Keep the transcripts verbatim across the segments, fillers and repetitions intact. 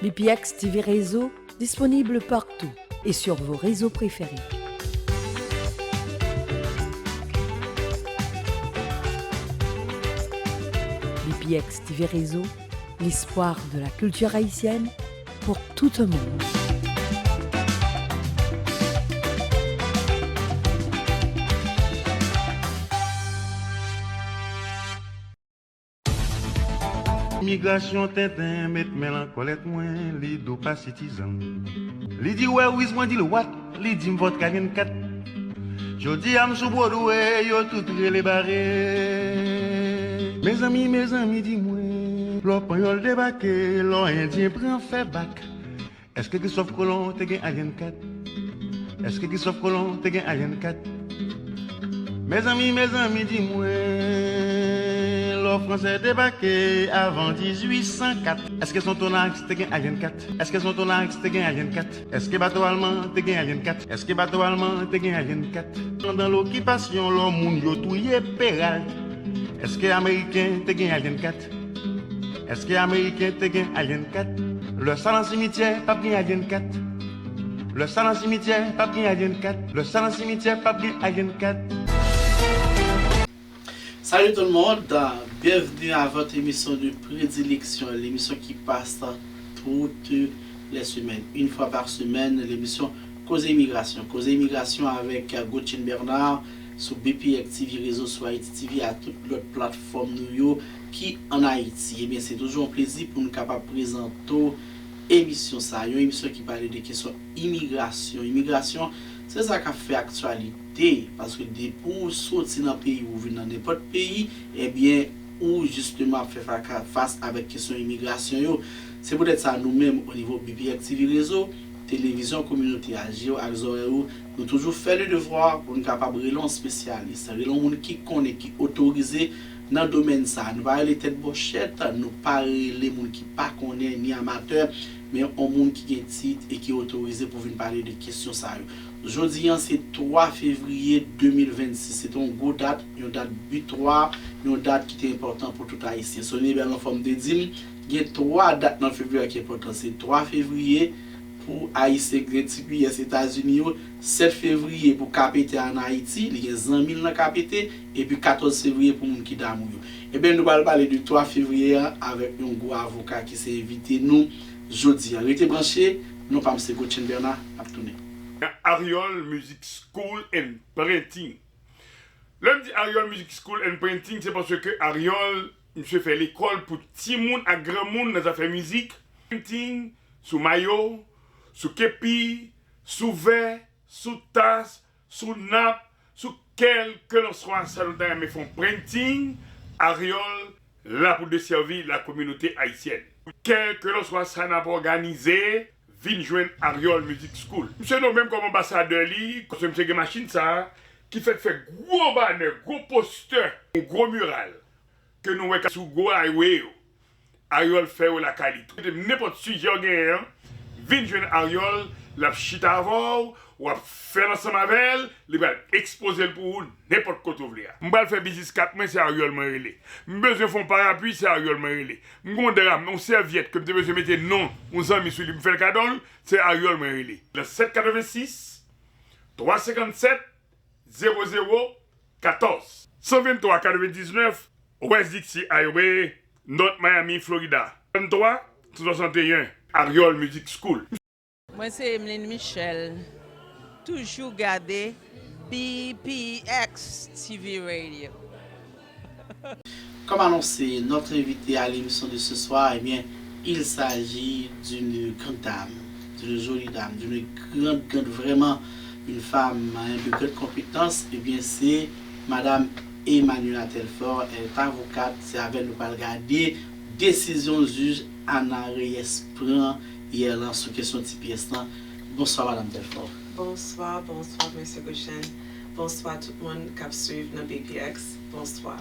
B P X T V Réseau, disponible partout et sur vos réseaux préférés. B P X T V Réseau, l'espoir de la culture haïtienne pour tout un monde. Imigrasyon tenten met men lan kòlèt mwen, li di w pa citizen. Li di where is mwen, di l what, li di m vòt kayen kat. Jodi a m sou Broadway, yo tout rele bare. Mezanmi, mezanmi, di mwen, lè w panyòl debake, lè w endyen pran fè bak. Èske Kristòf Kolon te gen Alien kat? Èske Kristòf Kolon te gen Alien kat? Mezanmi, mezanmi, di mwen, lè fransè debake avan dizuit san kat, èske Sonthonax te gen Alien kat? Èske Sonthonax te gen Alien kat? Èske bato alman te gen Alien kat? Èske bato alman te gen Alien kat? Pandan lokipasyon, lè moun yo touye Peralt, èske ameriken te gen Alien kat? Èske ameriken te gen Alien kat? Lè sa nan simityè, p ap gen Alien kat. Lè sa nan simityè, p ap gen Alien kat. Lè sa nan simityè, p ap gen Alien kat. Salut tout le monde, bienvenue à votre émission de prédilection, l'émission qui passe toutes les semaines, une fois par semaine, l'émission Koze Imigrasyon. Koze Imigrasyon avèk Gauthier Bernard sou B P X T V Réseau, sou Haïti T V, ak tout lòt platfòm nou yo ki ann Ayiti. Ebyen, se toujou yon plezi pou nou kapab prezante w emisyon sa, yon emisyon ki pale de kesyon imigrasyon. Imigrasyon, se sa k ap fè aktyalite, paske depi w soti nan peyi w, ou vin nan nenpòt peyi, ebyen, ou jisteman ap fè faka-, fas avèk kesyon imigrasyon yo. Se poutèt sa, nou menm, o nivo B P X T V Réseau, televizyon kominote a, je w ak zòrèy ou, nou toujou fè le devwa pou n kapab rele yon espesyalis, rele yon moun ki konnen, ki otorize nan domèn sa. Nou pa rele tèt bòchèt, nou pa rele moun ki pa konnen, ni amatè, men yon moun ki gen tit e ki otorize pou vin pale de kesyon sa yo. Jodi a, se twa fevriye de mil vennsis. Se te yon gwo dat, yon dat bitwa, yon dat ki te enpòtan pou tout Ayisyen. Sony Bèl anfòm te di m, gen twa dat nan fevriye a ki enpòtan. Se twa fevriye pou Ayisyen ki gen T P S Etazini yo, sèt fevriye pou K P T ann Ayiti, li gen zanmi l nan K P T, epi katòz fevriye pou moun ki damou yo. Ebyen, nou pral pale de twa fevriye a avèk yon gwo avoka ki se envite nou jodi a. Rete branche, non pa m se Gauthier Bernard, n ap tounen. Ariol Music School and Printing. Lè m di Ariol Music School and Printing, se paske Ariol, misye fè lekòl pou timoun ak granmoun nan zafè mizik. Printing sou mayo, sou kepi, sou vè, sou tas, sou nap, sou kèlkelanswa sa nou ta renmen fè yon printing, Ariol la pou desèvi lakominote ayisyèn. Kèlkelanswa sa n ap òganize, vin jwenn Ariol Music School. Misye nonmen m kòm anbasadè li, paske misye gen machin sa a, ki fèk fè gwo banè, gwo postè, yon gwo miral ke nou wè sou gwo highway yo. Ariol fè yo lakay li tou. Nenpòt sijè w genyen an, vin jwenn Ariol, l ap chita avè w, w ap fè l ansanm avè l, li pral ekspoze l pou ou nenpòt kote w vle a. M pral fè biznis kat mwen, se Ariol mwen rele. M bezwen fè yon parapli, se Ariol mwen rele. M gen yon dra, yon sèvyèt ke m te bezwen mete non yon zanmi sou li, m fè l kado l, se Ariol mwen rele. Nan sèt katrevensis, twa senkannsèt, zewo zewo katòz. San venntwa katrevendiznèf West Dixie Highway, North Miami, Florida. Trannntwa san swasanteyen, Ariol Music School. Mwen se Emeline Michel. Toujou gade B P X T V Radio. Comme annoncé, notre invitée à l'émission de ce soir, eh bien, il s'agit d'une grande dame, d'une jolie dame, d'une grande, grande, vraiment une femme, hein, de grande compétence. Eh bien, c'est Madame Emmanuela Telfort, elle est avocate. C'est avec nous qu'on va regarder décision juge Ana Reyes pran yè lan sou kesyon T P S lan. Bonswa, Madame Telfort. Bonswa, bonswa, Mesye Goshen. Bonswa, tout moun k ap swiv nan B P X. Bonswa.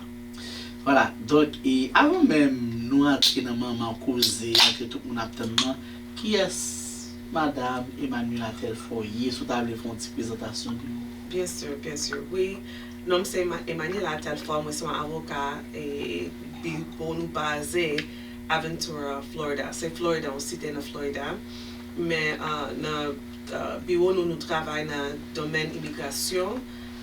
Vwala, donk, e avan menm nou antre nan manman koze a ke tout moun ap tann nan, kiyès Madame Emmanuela Telfort ye, si w ta vle fè yon ti prezantasyon de ou? Byen si, byen si. Wi, non m se Emma-, Emmanuela Telfort, mwen se yon avoka, e biwo nou baze Aventura, Florida. Se Florida, yon site nan Florida. Men uh, nan uh, biwo nou, nou travay nan domèn imigrasyon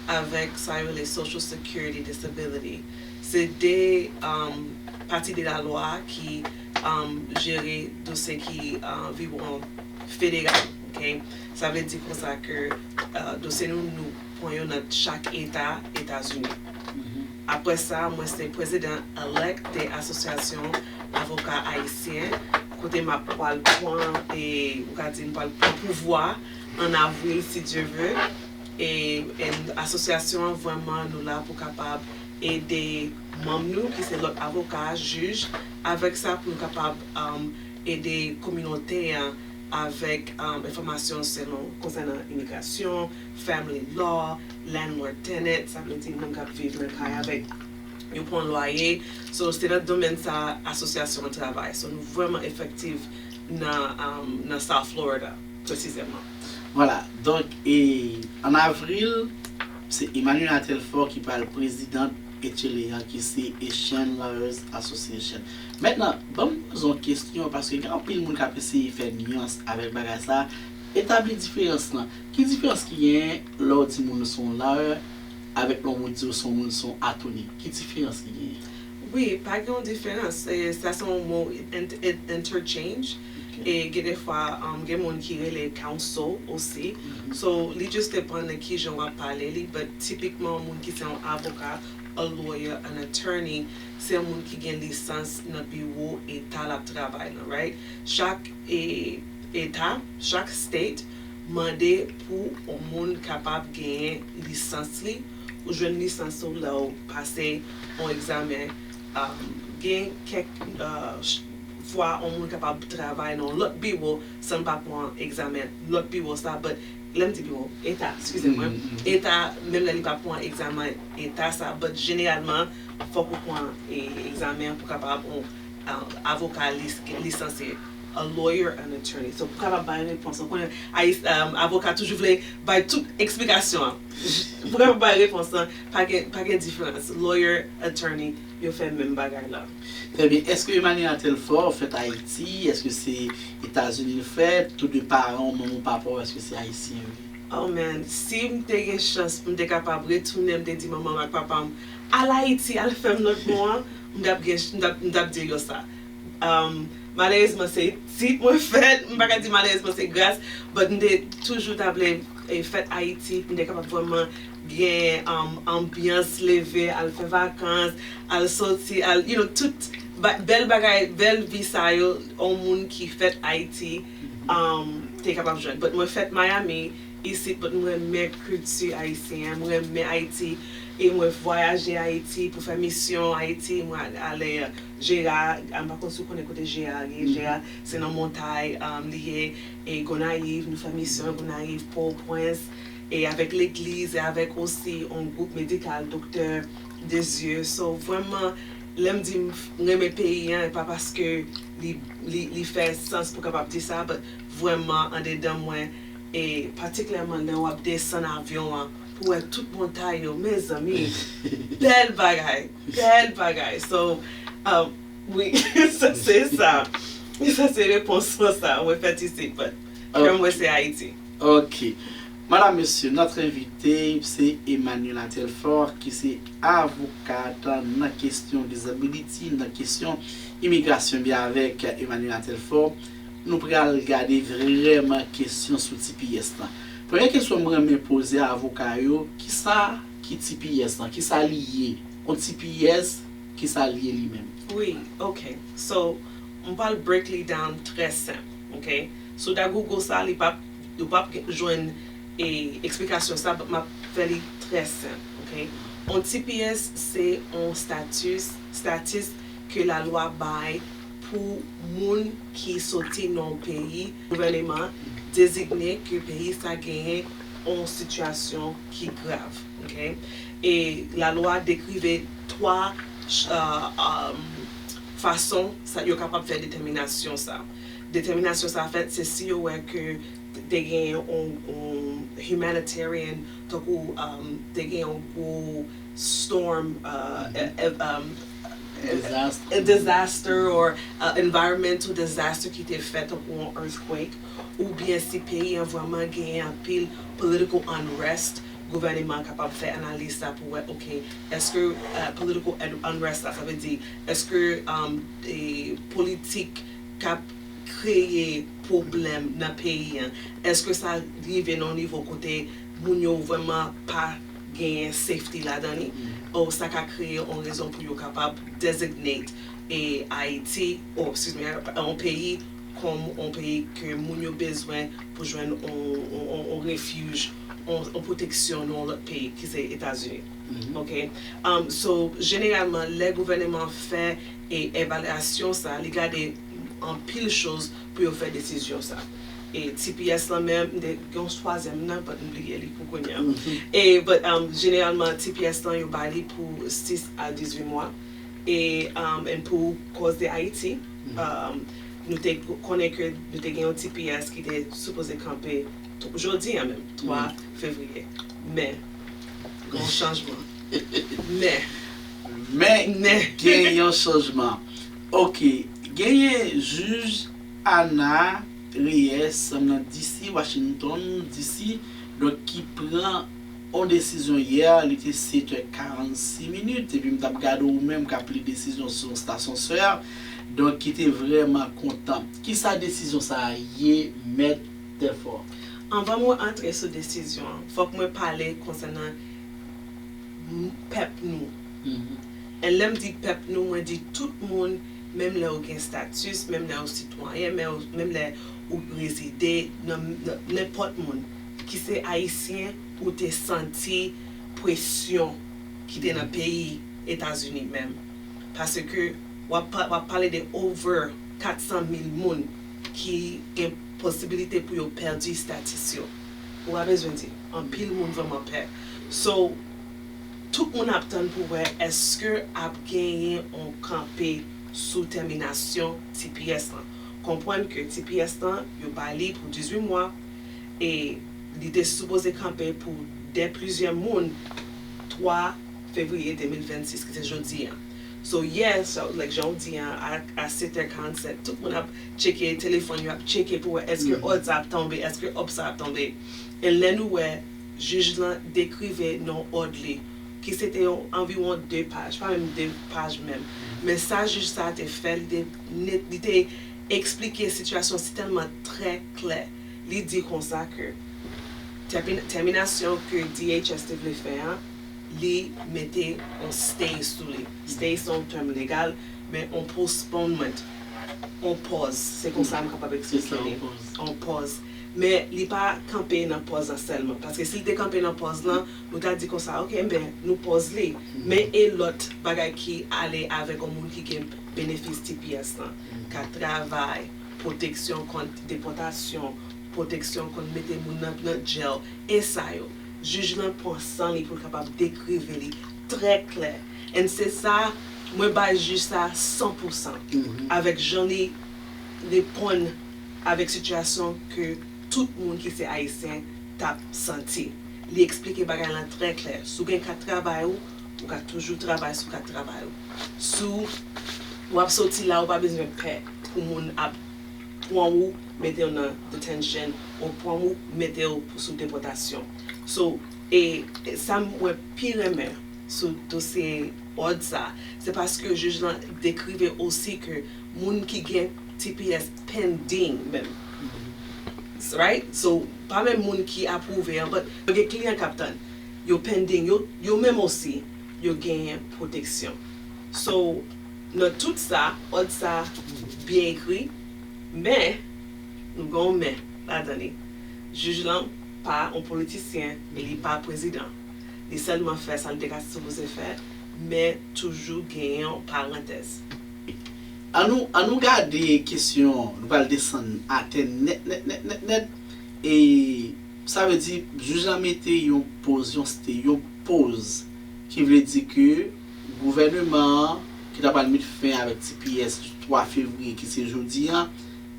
avèk sa yo rele Social Security Disability. Se de um, pati de lalwa ki um, jere dosye ki uh, anviwon federal. Okay? Sa vle di konsa ke uh, dosye nou, nou pran yo nan chak eta Etazini. Apre sa, mwen se prezidan elect de asosyasyon avoka ayisyen, kote m ap pral pran, e ou ka di m pral pran pouvwa an avril, si Dye ve. E, e asosyasyon an vrèman nou la pou kapab ede manm nou ki se lòt avoka, jij, avèk sa pou nou kapab um, ede kominote an avèk um, enfòmasyon selon konsènan imigrasyon, family law, landlord tenant, sa vle di moun k ap viv nan kay avèk yo pran lwaye. So, se nan domèn sa asosyasyon an travay. So, nou vrèman efektif nan, um, nan South Florida, presizèman. Vwala, donk, e, an avril, se Emmanuela Telfort ki pral prezidan H L A an, ki se Haitian Lawyers Association. Mentnan, ban m poze yon kesyon, paske gen anpil moun k ap eseye fè nyans avèk bagay sa. Etabli diferans lan. Ki diferans ki genyen lè w di moun se yon lawyer avèk lè w di w se yon moun se yon attorney? Ki diferans ki genyen? Wi, pa gen yon diferans. E, sa se yon mo in- in- interchange. E gen de fwa, um, gen moun ki rele counsel osi. So, li just depann nan ki jan w ap pale li, but tipikman yon moun ki se yon avoka, a lawyer, an attorney, se yon moun ki gen lisans nan biwo eta l ap travay lan, right? Chak e, eta, chak state mande pou yon moun kapab genyen lisans li. Ou jwenn lisans ou lè w pase yon egzamen. Um, gen kèk uh, fwa yon moun kapab travay nan yon lòt biwo san l pa pran egzamen lòt biwo sa, but lè m di biwo, eta, eskize mwen, eta, menm lè li pa pran egzamen eta sa, but jeneralman, fòk ou pran e, egzamen pou kapab yon uh, avoka lis- lisanse, a lawyer, an attorney. So, pou kapab bay repons, ou konnen, ayis- um, avoka toujou vle bay tout eksplikasyon an. Pou kapab bay repons lan, pa gen, pa gen diferans. Lawyer, attorney, yo fè menm bagay la. Trè byen. Èske Emmanuela Telfort fèt Ayiti? Èske se Etazini l fèt? Tou de paran w, manman w, papa w, èske se ayisyen yo ye? Oh man, si m te gen chans pou m te kapab retounen, m te di manman m ak papa m, al Ayiti, al fè m lòt bon an, m t ap gen, m t ap, m t ap di yo sa. Um, malerezman, se isit mwen fèt, m pa ka di malerezman se gras, but m te toujou ta vle e, fèt Ayiti, pou m te kapab vrèman gen um, anbyans leve, al fè vakans, al soti, al, you know, tout ba- bèl bagay, bèl vi sa yo, yon moun ki fèt Ayiti um, te kapab jwenn. But mwen fèt Miami, isit, but mwen renmen kilti ayisyen an, mwen renmen Ayiti, e mwen vwayaje Ayiti pou fè misyon Ayiti, mwen al- ale Jera, m pa konn si w konnen kote Jera ye, Jera se nan montay um, li ye, e Gonayiv, nou fè misyon Gonayiv, Pòtoprens, e avèk legliz, e avèk osi yon gwoup medikal, Doktè Desir. So, vrèman, lè m di m renmen peyi an, e pa paske li, li, li fè sans pou kapab di sa, but vrèman, andedan mwen, e patikilyèman lè w ap desann avyon an, pou wè tout montay yo, mezanmi, bèl bagay, bèl bagay. So, um, wi, sa se sa. Sa se repons mwen sa. Mwen fèt isit, but kè mwen se Ayiti. Ok. Madam, mesye, notre invité se Emmanuela Telfort, ki se avokat nan kesyon disability, nan kesyon imigrasyon. Byen, avèk Emmanuela Telfort, nou pral gade vrèman kesyon sou T P S lan. Premye kesyon mwen renmen poze avoka yo, kisa ki T P S lan? Kisa li ye? Yon T P S, kisa li ye li menm? Wi, ok. So, m pral break li down trè senp, ok? Si w ta Google sa, li p ap, ou p ap jwenn e, eksplikasyon sa, but m ap fè li trè senp, ok? Yon T P S se yon status, status ke lalwa bay pou moun ki soti nan yon peyi, gouvèneman dezigne ke peyi sa genyen yon sitiyasyon ki grav, ok? E lalwa dekrive twa uh, um, fason sa, yo kapab fè detèminasyon sa. Detèminasyon sa fèt se si yo wè ke te gen yon, yon humanitarian, tankou um, te gen yon gwo storm, uh, e- e- um, a disaster or uh, environmental disaster ki te fèt, tankou yon earthquake, oubyen si peyi an vrèman genyen anpil political unrest, gouvènman an kapab fè analiz sa pou wè, ok, èske uh, political unrest la, sa vle di, èske um, e, politik k ap kreye pwoblèm nan peyi an, èske sa rive nan yon nivo kote moun yo vrèman pa genyen safety ladan li, ou sa ka kreye yon rezon pou yo kapab designate e Ayiti, oh, excuse me, yon peyi kòm yon peyi ke moun yo bezwen pou jwenn yon, yon, yon, yon refij, yon, yon pwoteksyon nan yon lòt peyi ki se Etazini. Ok? Um, so, jeneralman, lè gouvènman fè e evalyasyon sa, li gade anpil choz pou yo fè desizyon sa. E T P S lan menm, m te gen yon twazyèm nan, but m bliye li pou kounye a. E, but, um, jeneralman, T P S lan, yo ba li pou sis a dizuit mwa. E, um, and pou kòz de Ayiti, um, nou te konnen ke nou te gen yon T P S ki te sipoze kanpe t- jodi a menm, twa fevriye. Men, gen yon chanjman. Men, Men, Men. Gen yon chanjman. Ok, genyen jij Ana Reyes nan D C, Washington, D C, donk ki pran yon desizyon yè, li te sèt è karannsis minit, epi m t ap gade ou menm k ap li desizyon sou yon stasyon sè, donk ki te vrèman kontan. Kisa desizyon sa a ye, Mèt Tèfò? Anvan mwen antre sou desizyon an, fòk mwen pale konsènan m- pèp nou. E lè m di pèp nou, mwen di tout moun, menm lè ou gen status, menm lè ou sitwayen, menm, menm lè ou rezide nan, nan nenpòt moun ki se ayisyen, ou te santi presyon ki te nan peyi Etazini menm. Paske w ap, pa- w ap pale de over kat san mil moun ki gen posibilite pou yo pèdi status yo. Ou pa bezwen di, anpil moun vrèman pè. So, tout moun ap tann pou wè èske ap genyen yon kanpe sou tèminasyon T P S lan. Konprann ke T P S lan, yo ba li pou dizuit mwa, e li te sipoze kanpe pou dè plizyè moun twa fevriye de mil vennsis, ki se jodi a. So, yè, so, like, jan w di an, a, a sèt è karannsèt, tout moun ap tcheke telefòn yo, ap tcheke pou wè èske òd sa ap tonbe, èske òd sa ap tonbe. E lè nou wè jij lan dekrive nan òd li, ki se te yon anviwon de paj, pa menm de paj menm. Men sa jij sa a te fè, li te, li te eksplike sitiyasyon si tèlman trè klè. Li di konsa ke tèminasyon ke D H S te vle fè an, li mete yon stay sou li. Stay se yon tèm legal, men yon postponement, yon pòz. Se konsa m kapab eksplike li. Yon pòz. Men li pa kanpe nan pòz lan sèlman. Paske si l te kanpe nan pòz lan, nou ta di konsa, ok, enben, nou pòz li. Men e lòt bagay ki ale avèk yon moun ki gen benefis T P S lan, ka travay, pwoteksyon kont depòtasyon, pwoteksyon kont mete moun nan, nan jèl, e sa yo. Jij lan pran san li pou l kapab dekrive li trè klè. And se sa, mwen bay jij sa san pou san. Avèk jan li reponn avèk sitiyasyon ke tout moun ki se ayisyen t ap santi. Li eksplike bagay lan trè klè. Si w gen kat travay ou, ou ka toujou travay sou kat travay ou. Si w ap soti la, ou pa bezwen pè pou moun ap pran ou, mete w nan detention, ou pran ou, mete w sou depòtasyon. So, e, e sa m wè pi renmen sou dosye òd sa, se paske jij lan dekrive osi ke moun ki gen T P S pending menm. Right? So, pa menm moun ki apwouve an, but yo gen kliyan k ap tann. Yo pending, yo, yo menm osi, yo genyen pwoteksyon. So, nan tout sa, òd sa byen ekri, men nou gen yon men ladan li. Jij lan pa yon politisyen e li pa prezidan. Li sèlman fè sa l te ka sipoze fè, men toujou genyen yon parantèz. An nou, an nou gade kesyon, nou pral desann atè nèt, nèt, nèt, nèt, nèt. E sa vle di, jij lan mete yon pòz, yon stay, yon pòz, ki vle di ke gouvèneman an, ki ta pral met fen avèk T P S twa fevriye, ki se jodi a,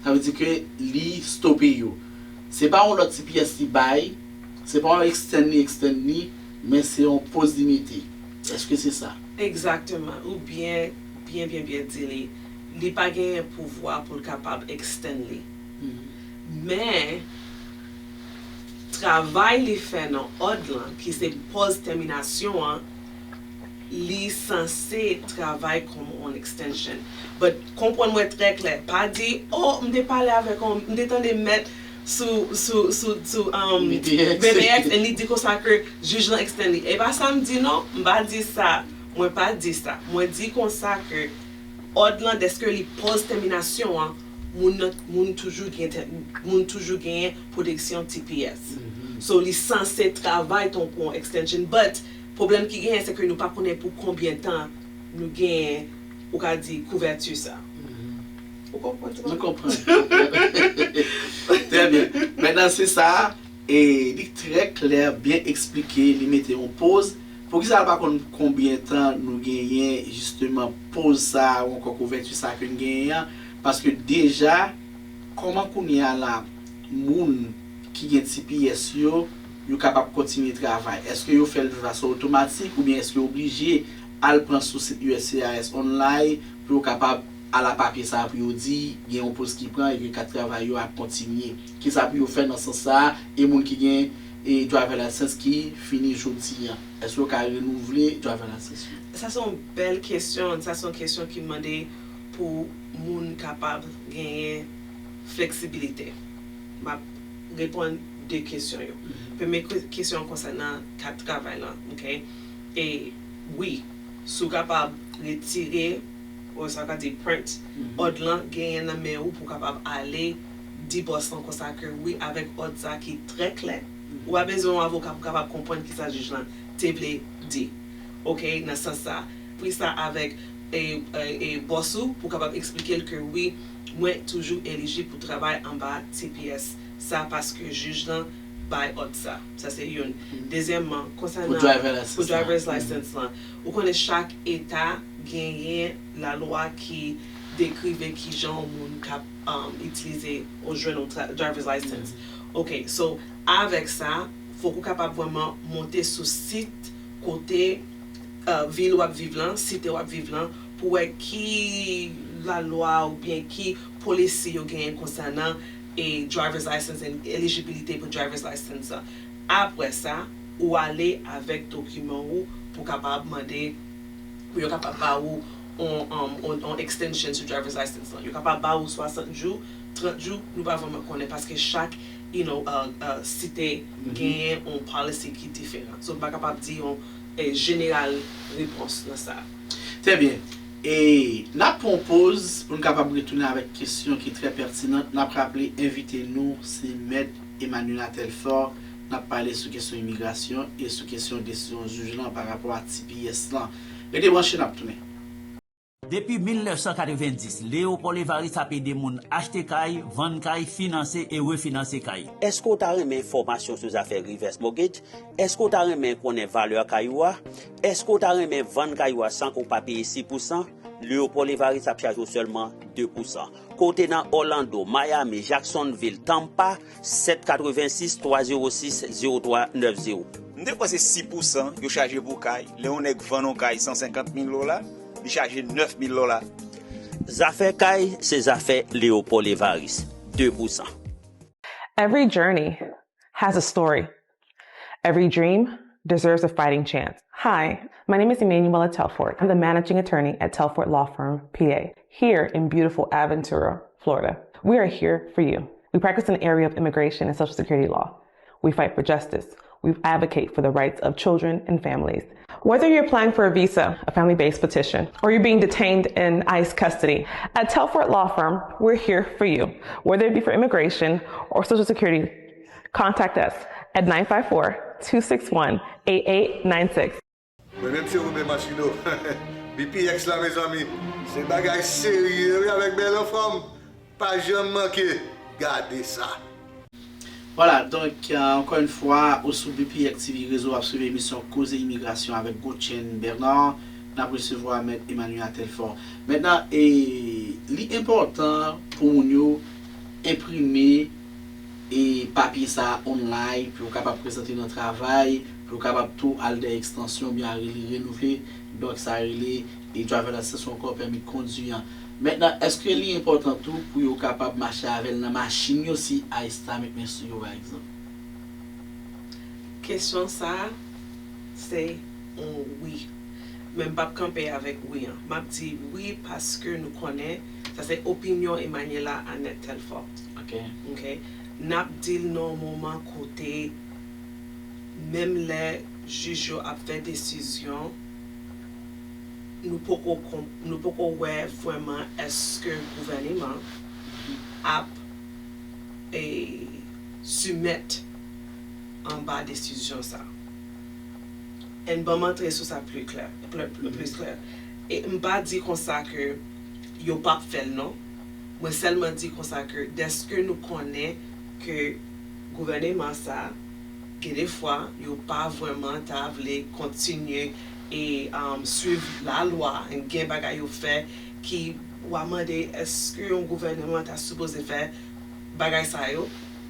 sa vle di ke li stope yo. Se pa yon lòt T P S li bay, se pa yon extend li, extend li, men se yon pòz li mete. Èske se sa? Egzakteman. Oubyen byen, byen, byen di li, li pa genyen pouvwa pou l kapab extend li. Men, travay li fè nan òd lan, ki se pòz tèminasyon an, li sanse travay kòm on extension. But konprann mwen trè klè. Pa di, oh, m te pale avèk on, m te tande mèt sou, sou, sou, sou um, B P X, and li di konsa ke jij lan extend li. E pa sa m di non, m pa di sa. Mwen pa di sa. Mwen di konsa ke òd lan, dèske li pòz tèminasyon an, moun nan, moun toujou gen tè-, moun toujou genyen pwoteksyon T P S. So, li sanse travay tankou yon extension, but pwoblèm ki genyen, se ke nou pa konnen pou konbyen tan nou genyen, ou ka di, kouvèti sa. Ou konprann sa? Nou konprann. Trè byen. Mentnan, se sa, e li trè klè, byen eksplike, li mete yon pòz. Poukisa l pa konn konbyen tan nou genyen, jisteman, pòz sa a, ou ankò kouvèti sa a ke n genyen an? Paske deja, kòman kounye a la, moun ki gen T P S yo, yo kapab kontinye travay? Èske yo fè l de fason otomatik oubyen èske yo oblije al pran sou sit U S C I S online pou yo kapab al a papye sa a pou yo di gen yon pòz ki pran e ke kat travay yo ap kontinye? Kisa pou yo fè nan sans sa a? E moun ki gen e driver license ki fini jodi a, èske yo ka renouvle driver license yo? Sa se yon bèl kesyon. Sa se yon kesyon ki mande pou moun kapab genyen fleksibilite. M ap reponn de kesyon yo. Premye ke-, kesyon konsènan kat travay lan, ok? E wi, si w kapab retire, ou sa ka di print, òd lan genyen nan men ou pou w kapab ale di bòs lan konsa ke wi, avèk òd sa ki trè klè, ou pa bezwen yon avoka pou kapab konprann kisa jij lan te vle di. Ok, nan sans sa, pri sa avèk e, e, e bòs ou pou kapab eksplike l ke wi, mwen toujou elijib pou travay anba T P S sa paske jij lan bay òd sa. Sa se youn. Dezyèmman, konsènan pou driver license lan, ou konnen chak eta genyen lalwa ki dekrive kijan yon moun k ap um, itilize ou jwenn yon tra- driver's license. Ok, so avèk sa, fòk ou kapab vrèman monte sou sit kote uh, vil w ap viv lan, site w ap viv lan, pou wè ki lalwa oubyen ki polisi yo genyen konsènan e driver's license and eligibility pou driver's license an. Apre sa, ou ale avèk dokiman ou pou kapab mande, pou yo kapab ba ou on, um, on, on extension sou driver's license lan. Yo kapab ba ou swasant jou, trant jou, nou pa vrèman konnen paske chak, you know, uh, uh, site genyen on policy ki diferan. So, m pa kapab di yon e jeneral repons nan sa. Trè byen. E n ap pran yon poz pou n kapab retounen avèk kesyon ki trè pètinan. N ap raple envite nou se Mèt Emmanuela Telfort. N ap pale sou kesyon imigrasyon e sou kesyon desizyon jij lan pa rapò a T P S lan. Rete branche, n ap tounen. Depi mil nèf san katrevenndis, Léopold Evariste ap ede moun achte kay, vann kay, finanse e refinanse kay. Èske w ta renmen enfòmasyon sou zafè reverse mortgage? Èske w ta renmen konnen valè kay ou a? Èske w ta renmen vann kay ou a san ke w pa peye sis pousan? Léopold Evariste ap chaje w sèlman de pousan. Kote nan Orlando, Miami, Jacksonville, Tampa, sèt katrevensis, twa zewo sis, zewo twa nèf zewo. M te kwè se sis pousan yo chaje pou kay. Lè yon nèg vann yon kay san senkant mil dola, li chaje nèf mil dola. Zafè kay, se zafè Léopold Evariste, de pousan. Every journey has a story. Every dream deserves a fighting chance. Hi, my name is Emmanuela Telfort. I'm the managing attorney at Telfort Law Firm, P A, here in beautiful Aventura, Florida. We are here for you. We practice in the area of immigration and social security law. We fight for justice. We advocate for the rights of children and families. Whether you're applying for a visa, a family based petition, or you're being detained in ICE custody, at Telfort Law Firm, we're here for you. Whether it be for immigration or social security, contact us at nine five four, two six one, eight eight nine six. Mwen menm se Romain Massino. B P X la, mezanmi. Se bagay serye, wi, avèk bèl anfòm. Pa janm manke gade sa. Vwala, donk, euh, ankò yon fwa, ou sou B P X T V Rezo, w ap swiv emisyon Koze Imigrasyon avèk Gauthienne Bernard. N ap resevwa Mèt Emmanuela Telfort. Mentnan, e, li enpòtan pou moun yo enprime e papye sa a online pou yo kapab prezante nan travay, pou yo kapab tou al dèyè ekstansyon oubyen al rele renouvle, donk sa rele e driver license ou ankò pèmi kondwi an. Mentnan, èske li enpòtan tou pou yo kapab mache avè l nan machin yo si ICE ta met men sou yo, pa egzanp? Kesyon sa a, se yon wi. Men m p ap kanpe avèk wi an. M ap di wi paske nou konnen, sa se opinyon Emmanuela Annette Telfort. Ok. Ok. N ap di l nan yon moman kote, menm lè jij yo ap fè desizyon, nou poko konp- nou poko wè vrèman èske gouvèneman ap e, soumèt anba desizyon sa. Ann ban m antre sou sa pli klè, pli, pli, pli klè. E m pa di konsa ke yo p ap fè l non. Mwen sèlman di konsa ke dèske nou konnen ke gouvèneman sa, gen de fwa, yo pa vrèman ta vle kontinye e um, swiv lalwa, gen bagay yo fè ki w a mande èske yon gouvèneman ta sipoze fè bagay sa yo,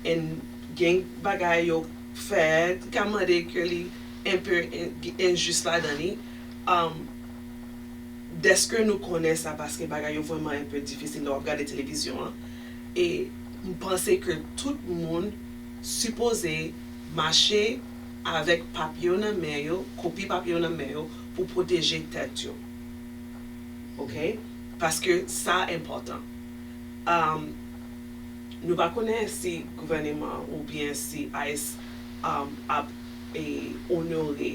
and gen bagay yo fè ki ka mande ke li enpe enjis ladan li. Um, dèske nou konnen sa paske bagay yo vrèman enpe difisil lè w ap gade televizyon an. E m panse ke tout moun sipoze mache avèk papye yo nan men yo, kopi papye yo nan men yo pou pwoteje tèt yo. Ok? Paske sa enpòtan. Um, nou pa konnen si gouvèneman oubyen si ICE um, ap e, onore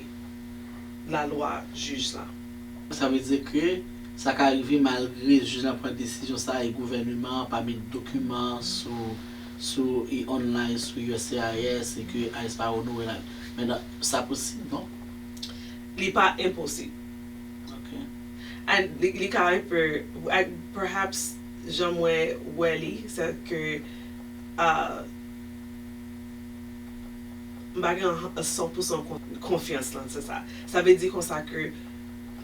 lalwa jij la. Sa vle di ke sa ka rive malgre jij la pran desizyon sa e gouvèneman an pa met dokiman sou sou e online sou USCIS e ke ICE pa onore la. Mentnan, sa posib, non? Li pa enposib. Ok. And li, li ka enpe, I- perhaps jan mwen wè li, se ke uh, m pa gen san pou san konfyans lan, se sa. Sa vle di konsa ke,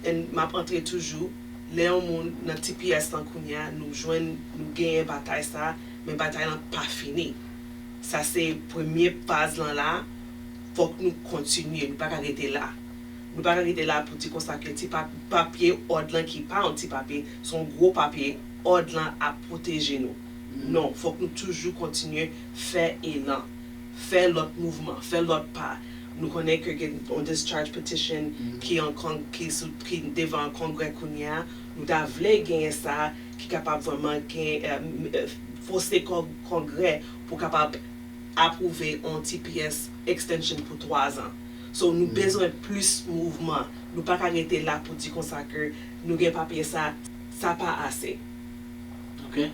and m ap antre toujou, lè yon moun nan TPS lan kounye a, nou jwenn, nou genyen batay sa, men batay lan pa fini. Sa se premye faz lan la, fòk nou kontinye, nou pa ka rete la. Nou pa ka rete la pou di konsa ke ti pa- papye òd lan ki pa yon ti papye, se yon gwo papye, òd lan ap pwoteje nou. Non, fòk nou toujou kontinye fè elan, fè lòt mouvman, fè lòt pa. Nou konnen ke gen yon discharge petition ki an kong, ki, sou, ki devan kongrè kounye a. Nou ta vle genyen sa ki kapab vrèman gen, fose kongrè pou kapab apwouve yon TPS extension pou twa zan. So, nou bezwen plis mouvman. Nou pa ka rete la pou di konsa ke nou gen papye sa, sa pa ase. Ok.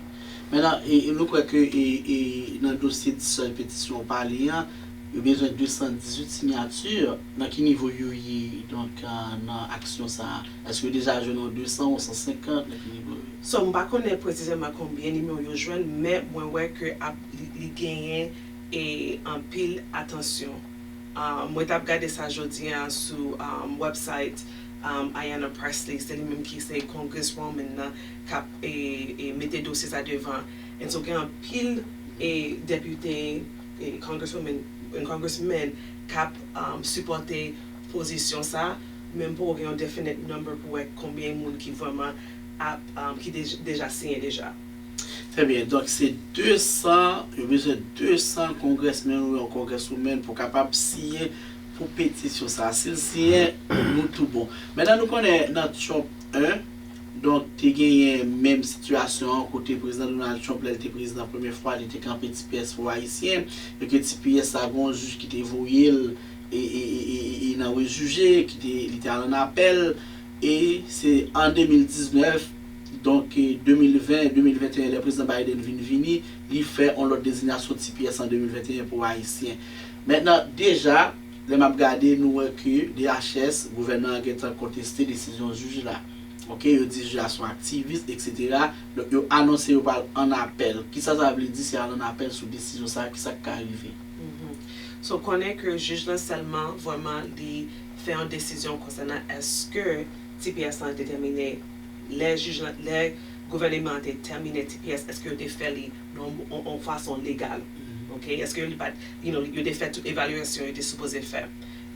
Mentnan, e, e nou kwè ke e, e, nan dosye dis petisyon w pale an, yo bezwen de san dizuit siyati. Nan ki nivo yo ye, donk, nan aksyon sa a? Èske yo deja jwenn yon de san ou san senkant? Nan ki nivo yo ye? So, m pa konnen presizèman konbyen nimewo yo jwenn, men mwen wè ke ap, li, li genyen e anpil atansyon. Uh, mwen t ap gade sa jodi a sou um, website um, Ayanna Pressley, se li menm ki se congresswoman nan k ap e, e mete dosye sa devan. And so gen anpil e depite, e congresswoman, and congressmen k ap um, sipòte pozisyon sa, men m poko gen yon definite number pou wè konbyen moun ki vrèman ap, um, ki dej- deja siyen deja. Trè byen. Donk, se de san, yo bezwen de san congressmen ou yon congresswoman pou kapab siyen pou petisyon sa. Si l siyen, nou tou bon. Mentnan, nou konnen nan Trump en, donk, te genyen menm sitiyasyon an kote Prezidan Donald Trump, lè l te prezidan premye fwa, li te kanpe TPS pou Ayisyen, e ke TPS sa, gen yon jij ki te voye l e, e, e, e, e nan rejije, ki te, li te al an apèl, e se an de mil diznèf, donk, e, de mil ven, de mil venteyen, lè Prezidan Biden vin vini, li fè yon lòt dezinyasyon TPS an de mil venteyen pou Ayisyen. Mentnan, deja, lè m ap gade, nou wè ke DHS, gouvènman an gentan konteste desizyon jij la. Ok, yo di jij la se yon aktivis, etsetera. Donk, yo anonse yo pral an apèl. Kisa sa vle di si y al an apèl sou desizyon sa a? Kisa k ka rive? So, konnen ke jij lan sèlman, vrèman, li fè yon desizyon konsènan èske TPS lan te tèmine, lè jij lan, lè gouvèneman an te tèmine TPS, èske yo te fè li nan yon, yon, yon fason legal? Ok? Èske li pa t, you know, yo te fè tout evalyasyon yo te sipoze fè?